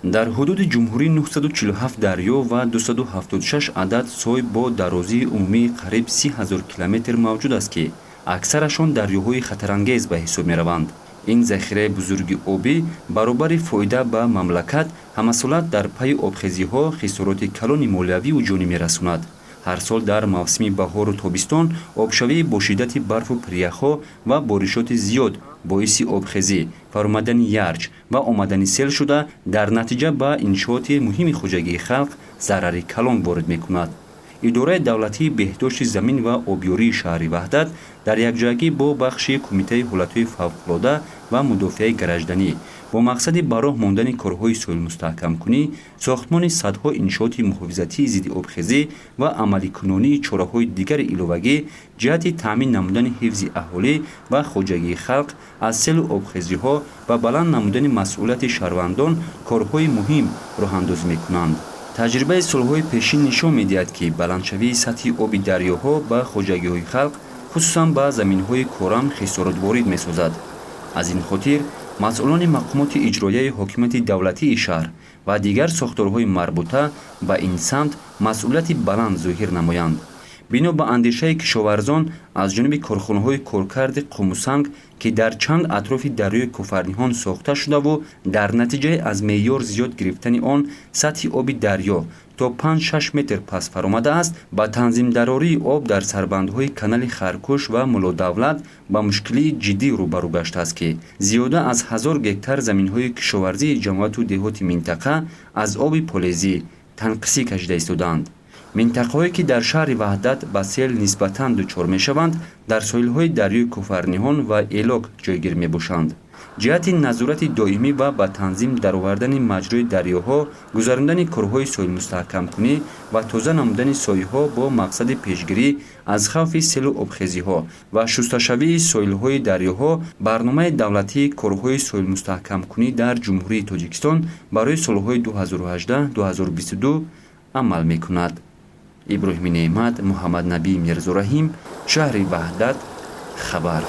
Дар ҳудуди ҷумҳурӣ 947 дарё ва 276 адад сой бо дарозии умумии қариб 30 ҳазор километр мавҷуд аст, ки аксарашон дарёҳои хатарангез ба ҳисоб мераванд. Ин захираи бузурги обӣ баробари фоида ба мамлакат ҳамасола дар пайи обхезиҳо хисороти калони молиявию ҷонӣ мерасонад. Ҳар сол дар мавсими баҳору тобистон обшавии бо шиддати барфу пиряхҳо ва боришоти зиёд боиси обхезӣ, фаромадани ярч ва омадани сел шуда, дар натиҷа ба иншооти муҳими хоҷагии халқ зарари калон ворид мекунад. Идораи давлатии беҳдошти замин ва обёрии шаҳри Ваҳдат дар якҷоягӣ бо бахши Кумитаи ҳолатҳои фавқулода ва мудофиаи гражданӣ бо мақсади ба роҳ мондани корҳои соҳилмустаҳкамкунӣ, сохтмони садҳо иншооти муҳофизатии зидди обхезӣ ва амаликунонии чораҳои дигари иловагӣ ҷиҳати таъмин намудани ҳифзи аҳолӣ ва хоҷагии халқ аз селу обхезиҳо ва баланд намудани масъулияти шаҳрвандон корҳои муҳим роҳандозӣ мекунанд. Таҷрибаи солҳои пешин нишон медиҳад, ки баландшавии сатҳи оби дарёҳо ба хоҷагиҳои халқ, хусусан ба заминҳои корам, хисорот ворид месозад. Аз ин хотир масъулони мақомоти иҷроияи ҳокимияти давлатии шаҳр ва дигар сохторҳои марбута ба ин самт масъулияти баланд зоҳир намоянд. Бино ба андешаи кишоварзон, аз ҷониби корхонаҳои коркарди қумусанг, ки дар чанд атрофи дарёи Кофарниҳон сохта шудаву дар натиҷаи аз меъёр зиёд гирифтани он сатҳи оби дарё то 5-6 метр паст фаромадааст, ба танзимдарории об дар сарбандҳои канали Харкӯш ва Муллодавлат ба мушкилии ҷиддӣ рӯбарӯ гаштааст, ки зиёда аз 1000 гектар заминҳои кишоварзии ҷамоату деҳоти минтақа аз оби полезӣ танқисӣ кашида истодаанд. Минтақаҳое, ки дар шаҳри Ваҳдат ба сел нисбатан дучор мешаванд, дар соҳилҳои дарёи Кофарниҳон ва Элок ҷойгир мебошанд. Ҷиҳати назорати доимӣ ва ба танзим даровардани маҷрои дарёҳо, гузарондани корҳои соҳилмустаҳкамкунӣ ва тоза намудани соҳилҳо бо мақсади пешгирӣ аз хавфи селу обхезиҳо ва шусташавии соҳилҳои дарёҳо, барномаи давлатии корҳои соҳилмустаҳкамкунӣ дар Ҷумҳурии Тоҷикистон барои солҳои 2018-2022 амал мекунад. Иброҳими Неъмат, Муҳаммаднабӣ Мирзораҳим, шаҳри Ваҳдат, хабар.